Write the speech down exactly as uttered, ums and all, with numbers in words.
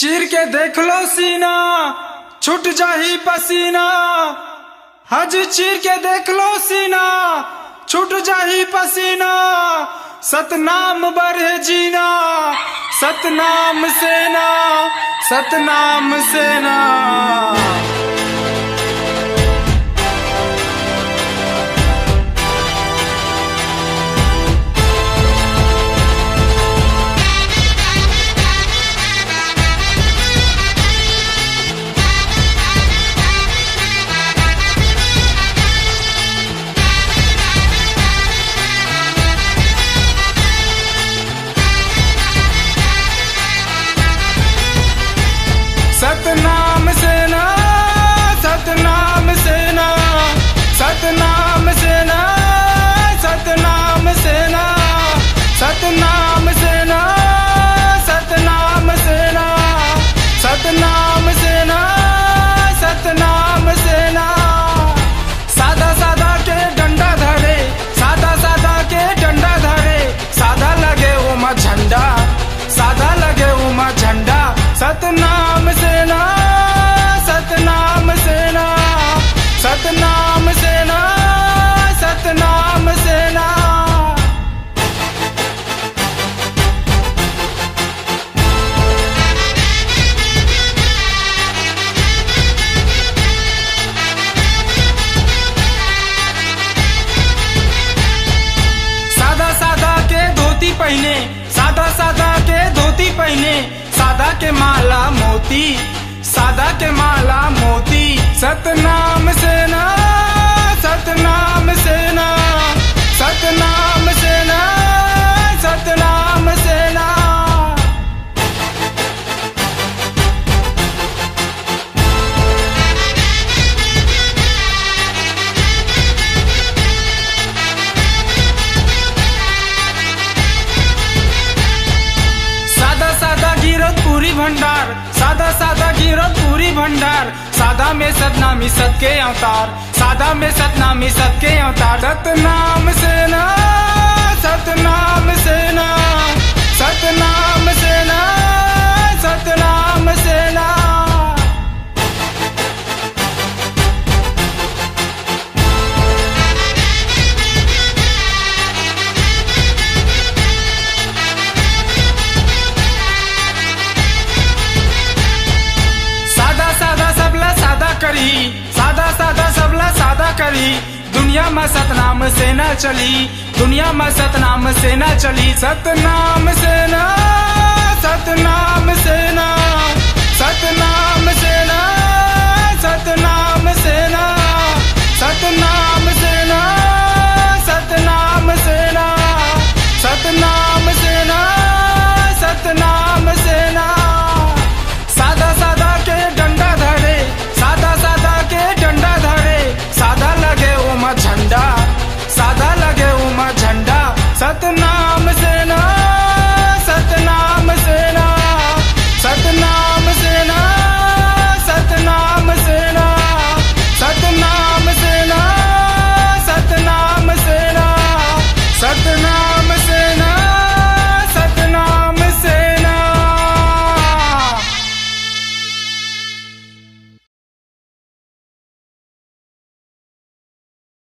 चीर के देख लो सीना, छूट जाही पसीना। हज चीर के देख लो सीना, छूट जाही पसीना। सतनाम बर हे जीना, सतनाम सेना, सतनाम सेना। सतनाम सेना, सतनाम सेना, सतनाम सेना, सतनाम सेना, सतनाम सेना, सतनाम सेना, सतनाम सेना, सतनाम सेना। सादा सादा के डंडा धरे, सादा सादा के डंडा धरे, सादा लगे ओमा झंडा, सादा लगे ओमा झंडा। सतनाम सेना, सतनाम सेना, सतनाम सेना, सतनाम सेना। सादा सादा के धोती पहिने, सादा सादा के धोती पहिने, सादा के माला मोती, सादा के माला मोती। सतनाम सेना, सतनाम सेना, सतनाम सेना, सतनाम सेना। सादा सादा गिरोध पूरी भंडार, सादा सादा गिरोध पूरी भंडार। सादा में सतनामी सत के अवतार, सादा में सतनामी सत के अवतार। सतनाम सेना, सतनाम सेना, सतनाम सेना, सतनाम सेना। सादा सादा सबला सादा करही, सादा सादा सबला सादा करही। दुनिया म सतनाम सेना चली, दुनिया म सतनाम सेना चली। सतनाम सेना, सतनाम